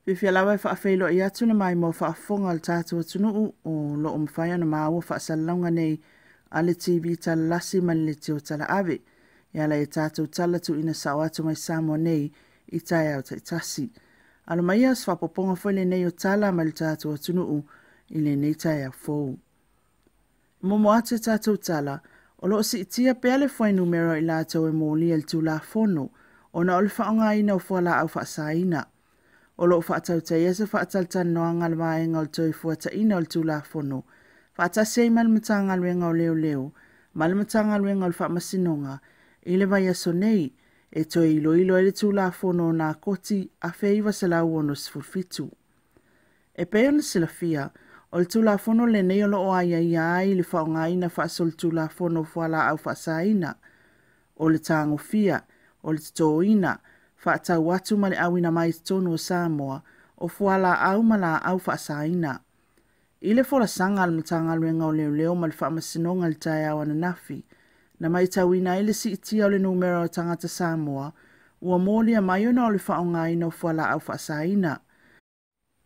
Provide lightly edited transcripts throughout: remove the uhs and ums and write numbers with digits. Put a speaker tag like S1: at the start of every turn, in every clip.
S1: Fiafia lava e faafeiloai atu le maimoa faafofoga a le tatou atunuu o lo o mafai ona maua faasalalauga nei a le TV Talalasi ma le Leitio Talaave e ala i tatou tala tuuina sao atu mai Samoa nei i taeao taitasi. Alo maia o se faaopoopoga foi lenei o tala mai le tatou atunuu i lenei taeao fou. Muamua atu tatou tala, o lo o siitia pea le fuainumera o i latou e molia i le Tulafono ona o le faaaogaina o fualaau faasaina. O lo o faatautaia se faatalatalanoaga a le vaega o le Toefuataiga o le Tulafono faatasi ai ma le Matagaluega o Leoleo ma le Matagaluega o le Faamasinoga i le vaiaso nei e toe iloilo ai le Tulafono o Nakoti 1967. E pei ona silafia, o le Tulafono lenei o lo o aiaia ai le faaaogaina faasolitulafono o fualaau faasaina, o le tagofia, o le totoina, faatau atu ma le auina mai i totonu o Samoa o fualaau ma laau faasaina. I le folasaga a le Matagaluega o Leoleo ma le Faamasinoga i le taeao ananafi, na matauina ai le siitia o le numera o tagata Samoa ua molia mai ona o le faaaogaina o fualaau faasaina.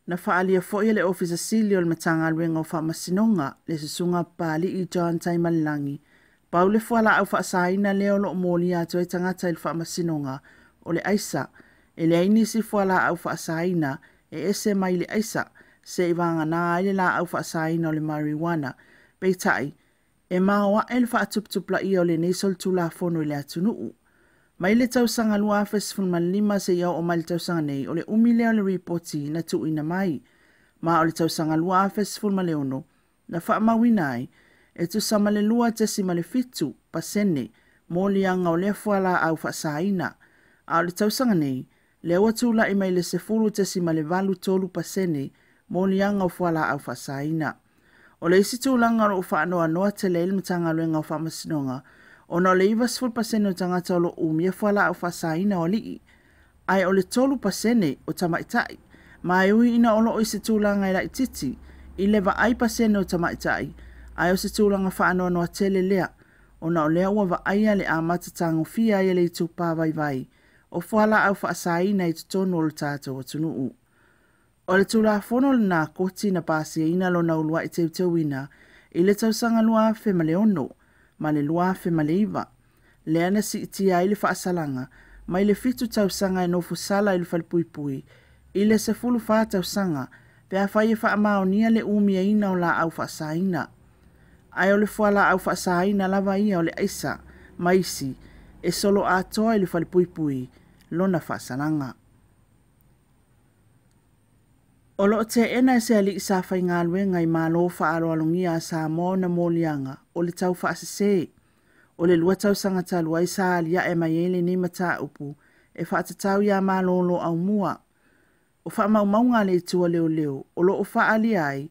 S1: Na faaalia foi e le Ofisa Sili o le Matagaluega o Faamasinoga, le Susuga Papalii John Taimalelagi, pau le fualaau faasaina lea o lo o molia atu ai tagata i le Faamasinoga o le aisa. E leai nisi fualaau faasaina e ese mai le aisa, se i vagana ai le laau faasaina o le marijuana. Peitai, e maoae le faatuputupulaia o lenei solitulafono i le atunuu. Mai le tausaga 2015 seia oo mai le tausaga nei, o le umi lea o le ripoti na tuuina mai. Ma o le tausaga 2016 na faamauina ai e tusa ma le 2.7% moliaga o lea fualaau faasaina. A o le tausaga nei, lea ua tulai mai le 10.83% moliaga o fualaau faasaina. O le isi tulaga o lo o faanoanoa tele ai le Matagaluega o Faamasinoga, ona o le 90% o tagata o lo o umia fualaau faasaina o alii, ae o le 3% o tamaitai. Ma e ui ina o lo o i se tulaga e laitiiti i le vaai pasene o tamaitai, ae o se tulaga faanoanoa tele lea, ona o lea ua vaaia le amata tagofia ai e le itupa vaivai o fualaau faasaina i totonu o le tatou atunuu. O le Tulafono o le Nakoti na pasiaina lona uluai teuteuina i le tausaga 2006 ma le 2009, lea na siitia ai le faasalaga mai le 7 tausaga e nofo sala i le falepuipui i le 14 tausaga pe afai e faamaonia le umiaina o laau faasaina. Ae o le fualaau faasaina lava ia o le aisa ma isi e solo atoa i le falepuipui lona faasalaga. O lo o teena e se alii sa faigaluega i Malo faaaloalogia a Samoa ona moliaga o le tau faasese. O le 2 tausaga talu ai sa aliae mai ai lenei mataupu e faatatau iā Malolo Aumua. O faamaumauga a le Itu a Leoleo o lo o faaalia ai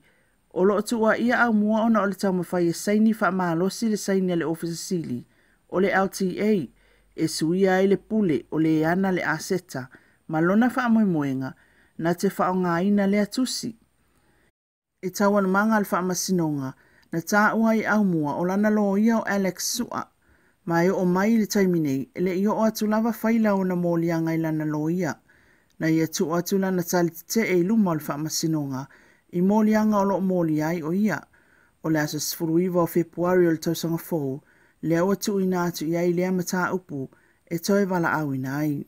S1: o lo o tuuaia Aumua ona o le taumafai e saini faamalosi le saini a le Ofisa Sili o le LTA e suia ai le pule o le ana le aseta ma lona faamoemoega na te faaaogaina lea tusi. I taualumaga a le faamasinoga, na taua ai Aumua o lana loia o Alex Sua, ma e oo mai i le taimi nei, e le i oo atu lava faila o ona moliaga i lana loia. Na ia tuu atu lana tali tetee i luma o le faamasinoga i moliaga o lo o molia ai o ia. O le aso 19 o Fepuari o le tausaga fou, lea ua tuuina atu i ai lea mataupu e toe valaauina ai.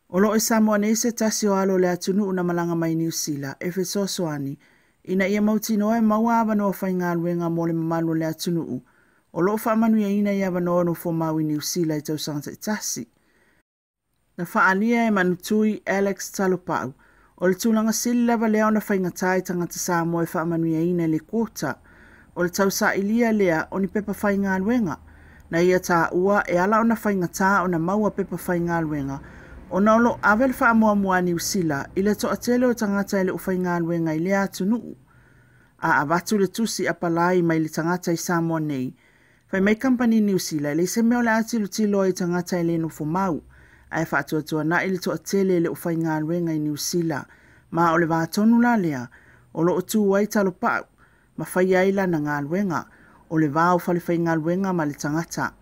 S1: O lo o i Samoa nei se tasi o alo o le atunuu na malaga mai Niu Sila e fesoasoani ina ia mautinoa e maua avanoa faigaluega mo le mamalu o le atunuu o lo o faamanuiaina i avanoa nofomau i Niu Sila i tausaga taitasi. Na faaalia e Manutui Alex Talopau, o le tulaga sili lava lea ona faigata i tagata Samoa e faamanuiaina i le quota, o le tausailia lea o ni pepa faigaluega. Na ia taua e ala ona faigata ona maua pepa faigaluega ona o lo o ave le faamuamua a Niu Sila i le toatele o tagata e le o faigaluega i lea atunuu. A avatu le tusi apalai mai le tagata i Samoa nei, fai mai kamupani Niu Sila e leai se mea o le a tilotilo ai i tagata e le nofo mau, ae faatuatuanai le toatele e le o faigaluega i Niu Sila, ma o le vā tonu la lea o lo o tu ai Talopau ma faia ai lana galuega, o le va o falefaigaluega ma le tagata.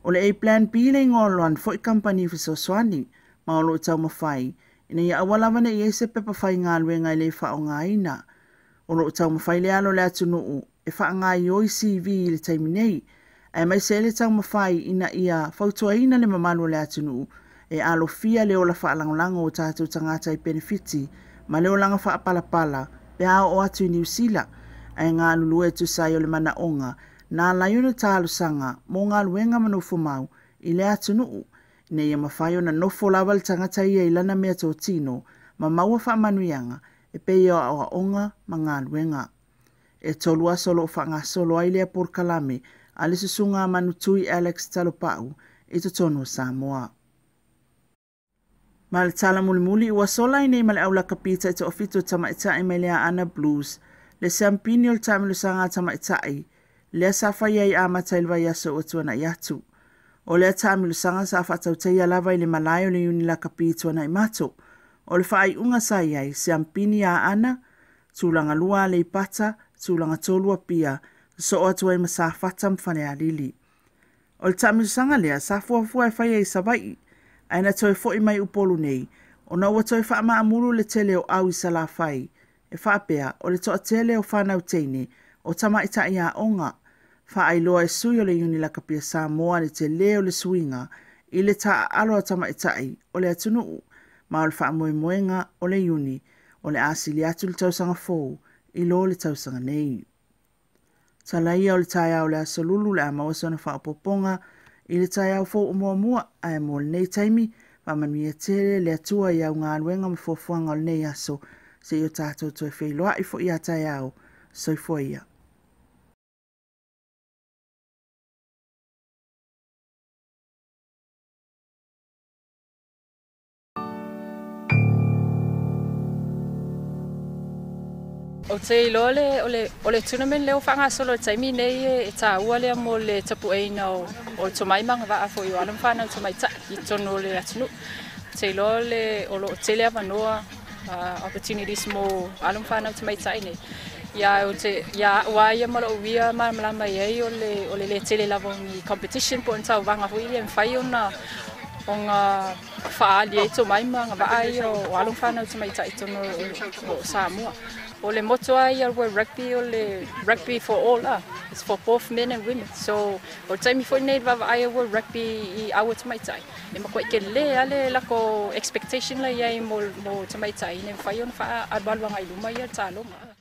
S1: O le A Plan B le igoa o lana foi kamupani fesoasoani, ma o lo o taumafai ina ia aua lava ne i i ai se pepa faigaluega e le faaaogaina. O lo o taumafai le alo o le atunuu e faagaoioi CV i le taimi nei, aemaise ai le taumafai ina ia fautuaina le mamalu o le atunuu e alofia le ola faalagolago o tatou tagata i penefiti ma le olaga faapalapala pe a oo atu i Niu Sila, ae galulue e tusa ai o le manaoga na ala ai ona talosaga mo galuega ma nofomau i le atunuu ina ia mafai ona nofo lava le tagata ia i lana meatotino ma maua faamanuiaga e pei o aoaoga ma galuega. E 3 aso o lo o faagasolo ai lea polokalame a le susuga a Manutui Alex Talopau i totonu o Samoa. Ma le tala mulimuli ua sola ai nei ma le au lakapi taitoafitu o tamaitai mai le Aana Blues le siampini o le taamilosaga a tamaitai lea sa faia i amata i le vaiaso ua tuanai atu. O lea taamilosaga sa faatautaia lava i le malae o le Iuni Lakapi i Tuanaimato. O le faaiuga sa i ai, siampini Aana, tulaga 2 Aleipata, tulaga 3 Apia, sosoo atu ai ma Safata ma Falealili. O le taamilosaga lea sa fuafua e faia i Savaii, ae na toe foi mai Upolu nei, ona ua toe faamaamulu le tele o au i Salafai, e faapea o le toatele o fanau teine o tamaitai aoga. Faailoa e sui o le Iuni Lakapi a Samoa le telē o le suiga i le taaalo a tamaitai o le atunuu, ma o le faamoemoega o le Iuni o le a sili atu le tausaga fou i lo le tausaga nei. Tala ia o le taeao o le aso Lulu le a maua sona faaopoopoga i le taeao fou o muamua, ae mo lenei taimi, faamanuia tele le Atua i au galuega ma fuafuaga o lenei aso, seia o tatou toe feiloai foi ia taeao. Soifua ia.
S2: Ou te iloa le, o le, o le tournament lea ua faagasolo i le taimi nei e taua lea mo le tapueina o, o le tomai ma agavaa foi o alo ma fanau tamaitai i totonu o le atunuu. Ou te iloa le, o lo o tele avanoa opportunities mo alo ma fanau tamaitai nei. Ia, ou te, ia au lava ia ma lou ia malamalama i ai o le, o le le tele lava o ni competition po o ni tauvaga foi ia e mafai ona ona faaali ai tomai ma agavaa ia o alo ma fanau tamaitai i totonu o Samoa. O le motto lava ia o le World Rugby o le rugby for all lah. It's for both men and women. So o le taimi foi lenei i le vaavaai a World Rugby i aua tamaitai, e matuai tele lava le latou expectation la i ai mo, mo tamaitai ina ia mafai ona faaalualu agai i luma ia le taaloga.